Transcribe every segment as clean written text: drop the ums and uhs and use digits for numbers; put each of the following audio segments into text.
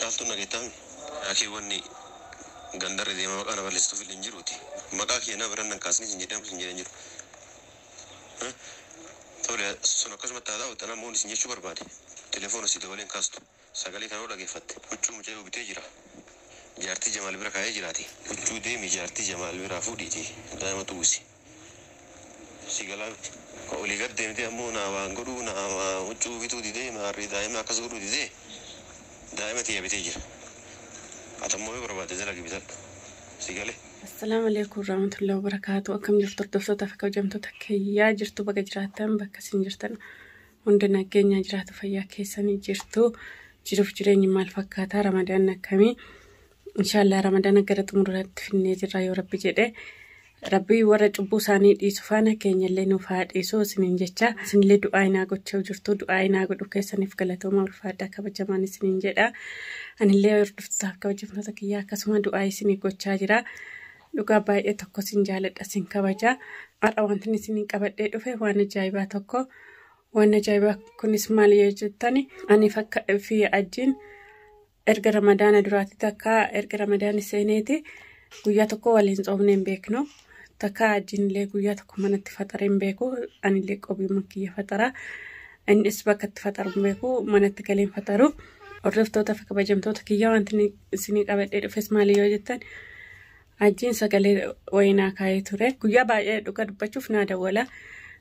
Caaltuun dhageettaami. Akii wanni gandarra deema maqaa na balleessituuf illee hin jiruuti. Maqaa kiyya na biran nan kaasni sin jedhamu sin jedhan jiru. Tole sun akkasumatti haa ta'u tanaa moon isin jechuu barbaade. Telefoona si dabaleen kaastu. Sagalee kana dhageeffatte. Huccuu mucayyoo bitee jira. Jaartii Jamaal bira kaa'ee jiraati. Huccuu deemi jaartii Jamaal biraa fuudhiiti. Daa'ima tuwwisi. Si galaa miti. Olii gad deemtee ammoo naa waan godhuu naa huccuu bituu didee maarrii daa'ima akkas godhuu didee daa'ima tiyya bitee jira. Ati ammoo yoo barbaadde dalagi bitadhu. Si galee. Assalaamu alaikum warahmatullahi wabarakatuh. Akkam jirtu hordoftoota fi kabajamtoota kiyyaa jirtu baga jiraattan bakka isin jirtan hunda nageenya jiraatu fayyaa keessanii jirtu jiruuf jireenyi maal fakkaata ramadaan akkamii inshaallah ramadaan gara xumuraatti finnee jirra yoo rabbi jedhe rabbi warra cubbuu isaanii dhiisu faana keenyallee nuuf haa dhiisu isiniin jecha isinillee du'aa inaa gochaa jirtu du'aa inaa godhu keessaniif galatooma ulfaadhaa kabajamaan isiniin jedha anillee hordoftootaaf kabajamtoota kiyyaa akkasuma du'aa isinii gochaa jira. Dhugaa baay'ee tokko sin jaaladha sin kabaja. Har'a wanti isin qabadhee dhufe waan ajaa'ibaa tokko. Waan ajaa'ibaa kunis maal yoo jettani ani fakka fi ajjiin erga ramadaana duraatti takka erga ramadaani seeneeti guyyaa tokko waliin tsoomnee hin beeknu. Takka ajjiin illee guyyaa tokko manatti faxaree hin beeku. Anillee qobii kiyya faxara. Innis bakka itti faxaru hin beeku manatti galee hin faxaru. Hordoftoota fi kabajamtoota kiyya wanti isin qabadhee dhufes maal yoo jettan ajjiin sagalee wayinaa kaa'ee ture. Guyyaa baay'ee dhuga dubbachuuf naa dawwala.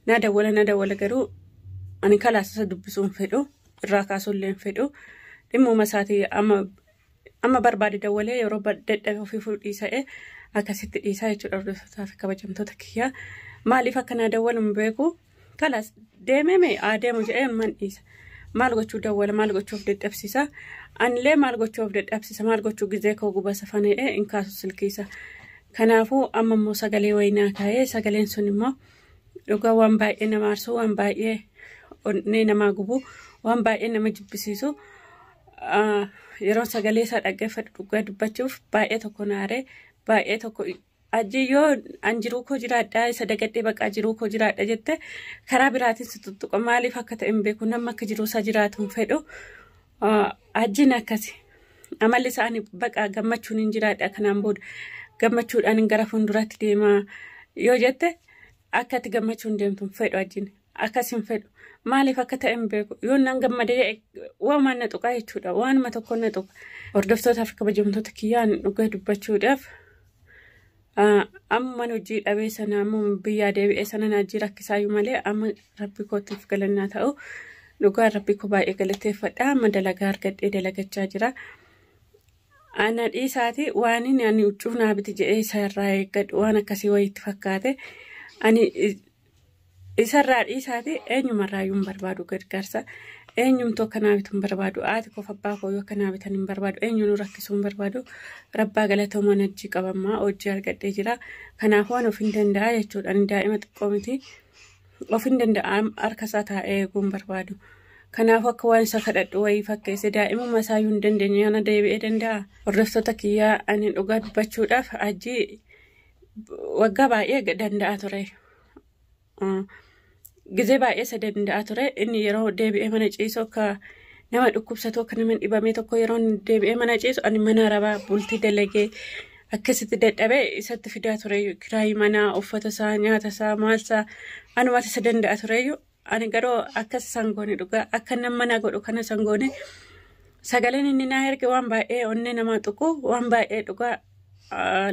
Naa dawwala naa dawwala garuu ani kalaasasa dubbisuu hin fedhu. Irraa kaasuu illee hin fedhu. Dhimmuma isaatii amma barbaade dawwalee yeroo dadhabe ofii fudhiisa'e akkasitti dhiisaa jechuudha hordoftootaa fi kabajamtoota kiyyaa. Maaliif akka naa dawwalu hin beeku. Kalaas deemee mee haa deemu jedhee man dhiisa. Maal gochuu dawwala maal gochuuf dadhabsiisa. Anillee maal gochuuf dadhabsiisa maal gochuu gizee koo guba safanee hin kaasu silkiisa. Kanaafuu amma immoo sagalee wayinaa kaa'ee sagaleen sun immoo dhugaa waan baay'ee nama aarsu waan baay'ee onnee namaa gubu waan baay'ee nama jibbisiisu yeroo sagalee isaa dhaggeeffadhu dhugaa dubbachuuf baay'ee tokko naaree baay'ee tokko ajji yoo an jiruu koo jiraadhaa isa dagadhee baqaa jiruu koo jiraadha jette karaa biraatiin si tuttuqa maaliif akka ta'e hin beeku namni akka jiruu isaa jiraatu hin fedhu ajjiin akkasi amalli isaanii baqaa gammachuun hin jiraadha kanaan booda gammachuudhaan gara fuulduraatti deemaa yoo jette akka ati gammachuun deemtu hin fedhu ajjiin akkas hin fedhu maaliif akka ta'e hin beeku yoo naan gammadee waanuma na tuqaa jechuudha waanuma tokko na tuqa hordoftootaaf kabajamtoota kiyyaan dhugaa dubbachuudhaaf amma hojii dhabee sana amma biyyaa deebi'ee sana na ajji rakkisaayyuu malee amma rabbi kootiif galannaa ta'u dhugaa rabbi koo baay'ee galateeffadha amma dalagaa argadhee dalagachaa jira. Ana dhiisaati waan inni ani huccuu naa biti jedhee isarraa eeggadhu waan akkasii wayiitti fakkaate ani isarraa dhiisaati eenyumarraayyuu hin barbaadu gargaarsa eenyumtuu akka naa bitu hin barbaadu haati koof abbaa koo yoo akka naa bitan hin barbaadu eenyuun rakkisuu hin barbaadu rabbaa galatoomaan hojii qabammaa hojii argadhee jira kanaafuu ani of hin danda'a jechuudha ani daa'ima xiqqoo miti of hin danda'a harka isaa taa'ee eeguu hin barbaadu. Kanaafuu akka waan isa kadhadhu wayii fakkeesse daa'imummaa isaayyuu hin dandeenye ana deebi'ee danda'a. Hordoftoota kiyyaa ani dhugaa dubbachuudhaaf ajji waggaa baay'ee danda'a ture. Gizee baay'ee isa danda'a ture. Inni yeroo deebi'ee mana ciisu akka nama dhukkubsatu akka nama dhibamee tokko yeroo deebi'ee mana ciisu ani mana arabaa bultii dalagee akkasitti dadhabee isatti fidaa ture. Kiraayii manaa, uffata isaa, nyaata isaa, maal isaa anumatu isa danda'a tureyyuu. Ani garuu akkas isaan goone dhugaa akka nama na godhu kana isaan goone sagaleen inni naa erge waan baay'ee onnee nama tuqu waan baay'ee dhugaa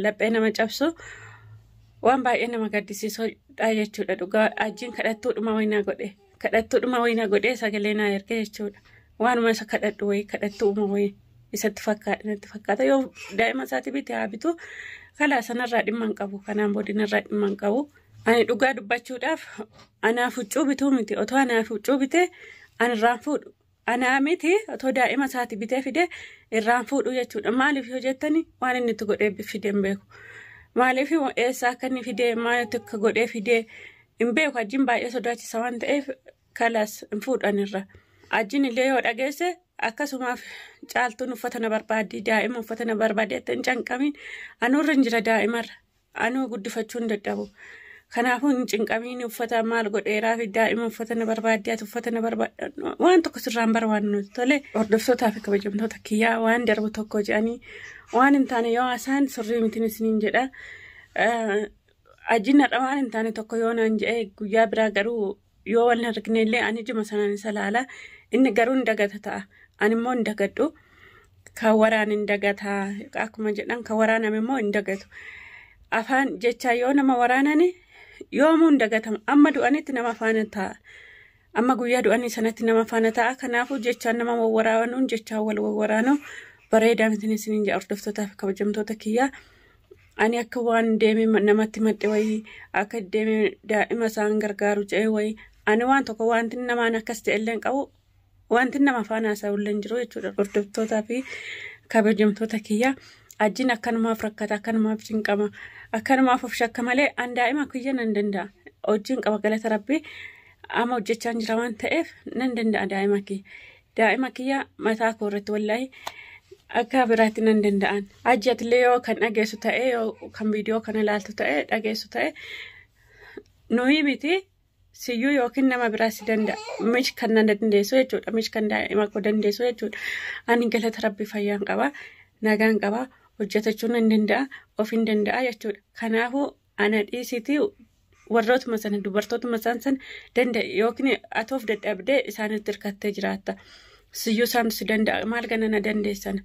laphee nama cabsu waan baay'ee nama gaddisiisudha jechuudha dhugaa ajjiin kadhattuudhuma wayinaa godhe kadhattuudhuma wayinaa godhe sagalee naa erge jechuudha waanuma isa kadhadhu wayii kadhattuuma wayii isatti fakkaata natti fakkaata yoo daa'ima isaati bite haa bitu kalaa sanarraa dhimma hin qabu kanaan boodinarraa dhimma hin qabu. Ani dhugaa dubbachuudhaaf anaaf huccuu bituu miti otoo anaaf huccuu bitee ani irraan fuudhu anaa miti otoo daa'ima isaati bitee fide irraan fuudhu jechuudha maaliif yoo jettani waan inni itti godhee fide hin beeku maaliif eessaa akka inni fide maaliif akka godhee fide hin beeku ajjiin baay'ee sodaachisa waan ta'eef kalaas hin fuudhan irra ajjiin illee yoo dhageesse akkasumaaf caaltuun uffata na barbaaddi daa'ima uffata na barbaaddi hin canqamin anuurra hin jira daa'imarra anuu guddifachuu hin dadhabu. Kanaafuu hin cinqamiin uffata maal godheeraa fi daa'ima uffata na barbaadde ati uffata na barbaadde waan tokko sirraan barbaadnu tole. Hordoftootaa fi kabajamtoota kiyyaa waan darbu tokko jedhanii waan hin taane yoo haasaan sirrii mitiin isiniin jedha. Ajjiin har'a waan hin taane tokko yoo naan jedhe guyyaa biraa garuu yoo wal hin argine illee ani ijuma sanaan isa laala. Inni garuu hin dagata ta'a. Ani immoo hin dagadhu. Kan waraan hin dagataa akkuma jedhan kan waraaname immoo hin dagatu. Afaan jechaa yoo nama waraanani yoomuu hin dagatamu. Amma du'anitti nama faana ta'a. Amma guyyaa du'anii sanatti nama faana ta'a. Kanaafuu jechaan nama wawwaraanuun jechaan wal wawwaraanuu bareedaa miti isiniin jedha hordoftootaa fi kabajamtoota kiyyaa. Ani akka waan deemee namatti madde wayii akka deemee daa'ima isaan gargaaru jedhee wayii ani waan tokko wanti namaan akkas ta'e illee hin qabu wanti nama faana haasa'u illee hin jiru jechuudha. Hordoftootaa fi kabajamtoota kiyyaa. Ajjiin akkanumaaf rakkata akkanumaaf cinqama akkanumaaf of shakka malee an daa'ima kiyya nan danda'a. Hojiin qaba galata rabbii amma hojjechaa jira waan ta'eef nan danda'a daa'ima kiyya. Daa'ima kiyya mataa koo irratti wallaahi akka biraatti nan danda'an. Ajji atillee yoo kan dhageessu ta'e yoo kan viidiyoo kana ilaaltu ta'e dhageessu ta'e nuyi miti siyyuu yookiin nama biraa si danda'a. Mish kan na dandeessu jechuudha. Mish kan daa'ima koo dandeessu jechuudha. Ani galata rabbii fayyaan qaba. Nagaan qaba. Hojjetachuu nan danda'a. Of hin danda'a jechuudha. Kanaafuu ana dhiisitii warrootuma sana dubartootuma isaan sana danda'e yookiin atoof dadhabdee isaanitti hirkattee jiraatta. Siyyuu isaantu si danda'a. Maal gana na dandeessana.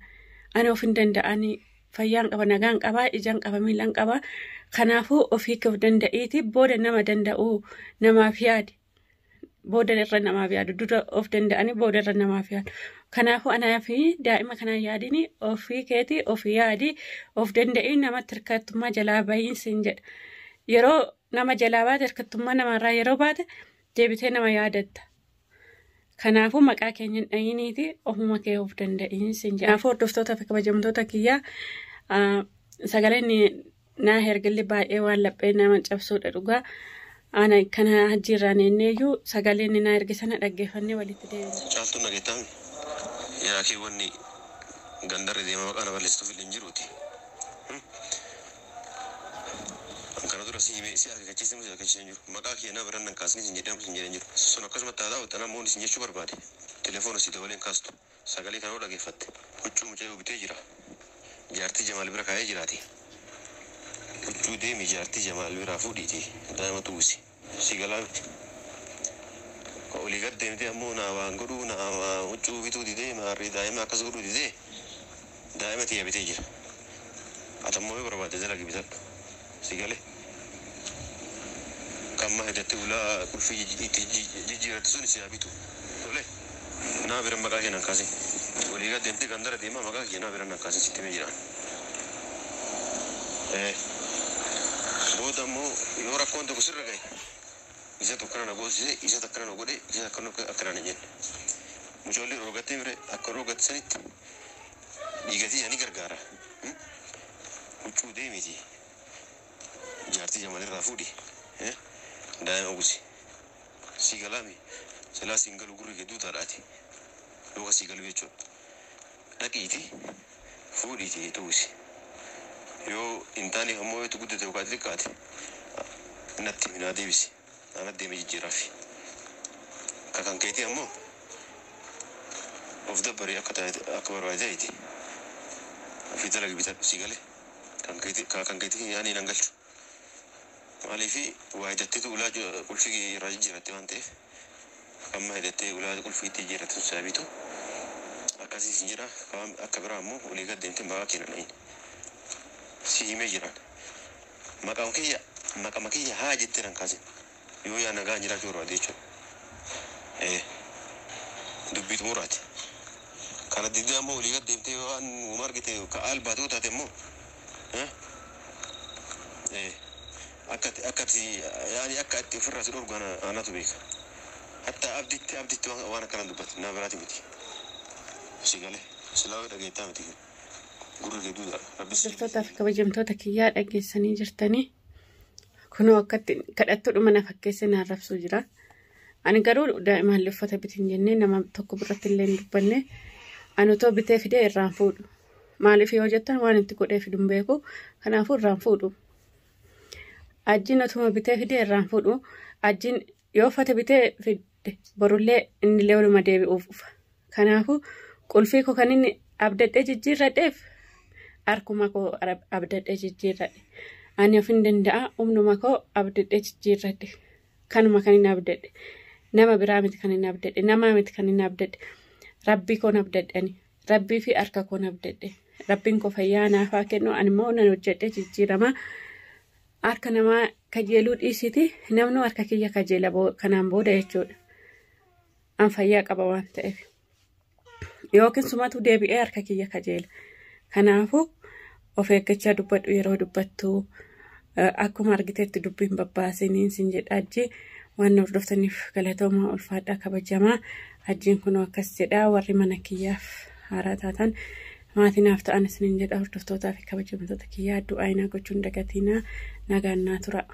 Ani of hin danda'ani. Fayyaan qaba, nagaan qaba, ijaan qaba, miilaan qaba. Kanaafuu ofii kee of danda'iiti booda nama danda'u namaaf yaadi. Booda irra namaaf yaadu. Dura of danda'anii booda irra namaaf yaadu. Kanaafuu anaa fi daa'ima kanaan yaadini ofii keetii of yaadi of danda'ii namatti hirkattummaa jalaa bahiin siin jedha. Yeroo nama jalaa baate hirkattummaa namarraa yeroo baate deebitee nama yaadatta. Kanaafuu maqaa keenya hin dhahiniiti ofuma kee of danda'iin siin jedha. Kanaafuu hordoftoota fi kabajamtoota kiyyaa sagaleen naa hergilli baay'ee waan laphee nama cabsuudha dhugaa. Ana kana hajjiirraan eenyeeyyuu sagaleen naa erge sana dhaggeeffannee walitti deebina. Caaltuun dhageettaami. Yaa kee wanni gandarri deema maqaa na balleessituuf illee hin jiruuti. An kana dura si himee si akeekkachiisee si akeekkachiisee hin jiru. Maqaa kiyya na biran nan kaasni sin jedhamu sin jedhan jiru. Sun akkasumatti haa ta'u tanaa moon isin jechuu barbaade. Telefoona si dabaleen kaastu. Sagalee kana dhaggeeffatte. Huccuu mucayyoo bitee jira. Jaartii Jamaal bira kaa'ee jiraati. Huccuu deemi jaartii Jamaal biraa fuudhiiti. Daa'ima tuusi. Si galaa miti. Olii gad deemtee ammoo naa waan godhuu naa huccuu bituu didee maarrii daa'ima akkas godhuu didee daa'ima tiyya bitee jira. Ati ammoo yoo barbaadde dalagi bitadhu. Si galee. Kan ma hidhattee ulaa qulfii itti jijjiiratte sun si haa bitu. Tole. Naa biran maqaa kee nan kaasin. Olii gad deemtee gandara deemaa maqaa kee naa biran nan kaasin sitti himee jiraan. Booda ammoo yoo rakkoon tokko sirra gahe isa tokkana na goosise isa takkana na godhe isa takkana akkanaan hin jenne. Mucoolli roogattee mire akka roogatte sanitti dhiigatii ani gargaara. Huccuu deemiti. Jaartii Jamalirraa fuudhi. Daa'ima uwwisi. Si galaami. Silaa siin galu gurri kee duutaadhaati. Yookaan sii galu jechuudha. Dhaqiiti fuudhiiti uwwisi. Yoo hin taaneef ammoo yoo itti guddate yookaan xixiqqaate natti himi naa deebisi. Anatti deemee jijjiiraafi. Ka kan keetii ammoo of dabbarii akka akka barbaade ta'eeti. Ofii dalagi bitadhu si galee. Kan keetii kan keetii ani nan galchu. Maaliifi waa hidhatteetu ulaa qulfii irraa jijjiiratte waan ta'eef amma hidhattee ulaa qulfii itti jijjiiratte sun saa bitu. Akkasii sin jira akka biraa ammoo olii gad deemtee maqaa kee nan dhahin. Si himee jiraan. Maqaan kiyya maqama kiyya haa jettee nan kaasin. Yoo yaa nagaan jiraachuu barbaade jechuudha. Dubbii xumuraati. Kana diddee ammoo olii gad deemtee waan uuma argite ka albaatu taate immoo akka akka yaani akka itti ofirraa si dhorgu anatu beeka. Hatta abditti abditti waan akkana dubbate naa biraati miti. Si galee silaa dhageettaa miti. Gurri kee duudaa. Rabbi si Hordoftoota fi kabajamtoota kiyyaa dhageessanii jirtanii. Kunoo akkatti kadhattuudhuma na fakkeessee na arrabsuu jira. Ani garuu daa'imaallee uffata bitin jennee nama tokko biratti illee hin dubbanne. Ani otoo bitee fidee irraan fuudhu. Maaliif yoo jettan waan itti godhee fidu hin beeku. Kanaafuu irraan fuudhu. Ajjiin otuma bitee fidee irraan fuudhu. Ajjiin yoo uffata bitee fide borullee innillee waluma deebi'uuf dhufa. Kanaafuu qulfii koo kan inni abdadhee jijjiirradheef harkuma koo abdadhee jijjiirradhe. Ani of hin danda'a, humnuma koo abdadhee jijjiirradhe. Kanuma kan inni abdadhe. Nama biraa miti kan inni abdadhe. Namaa miti kan inni abdadhe. Rabbii koon abdadhe ani. Rabbii fi harka koon abdadhe. Rabbiin koo fayyaa naaf haa kennu, ani immoo nan hojjedhe jijjiirama. Harka namaa kajeeluu dhiisiti, namni harka kiyya kajeela kanaan booda jechuudha. An fayyaa qaba waan ta'eef. Yookiin sumatu deebi'ee harka kiyya kajeela. Kanaafuu of eeggachaa dubbadhu yeroo dubbattu, akkuma argitetti dubbiin babbaasiniin sin jedha. Ajji waan na hordoftaniif galatooma, ulfaadhaa, kabajamaa. Ajjiin kun akkas jedha. Warri mana kiyyaaf haaraa taatan maatii naaf ta'an isiniin jedha. Hordoftootaa fi kabajamtoota kiyyaa, du'aa gochuun dagatiinaa, nagaan naa tura.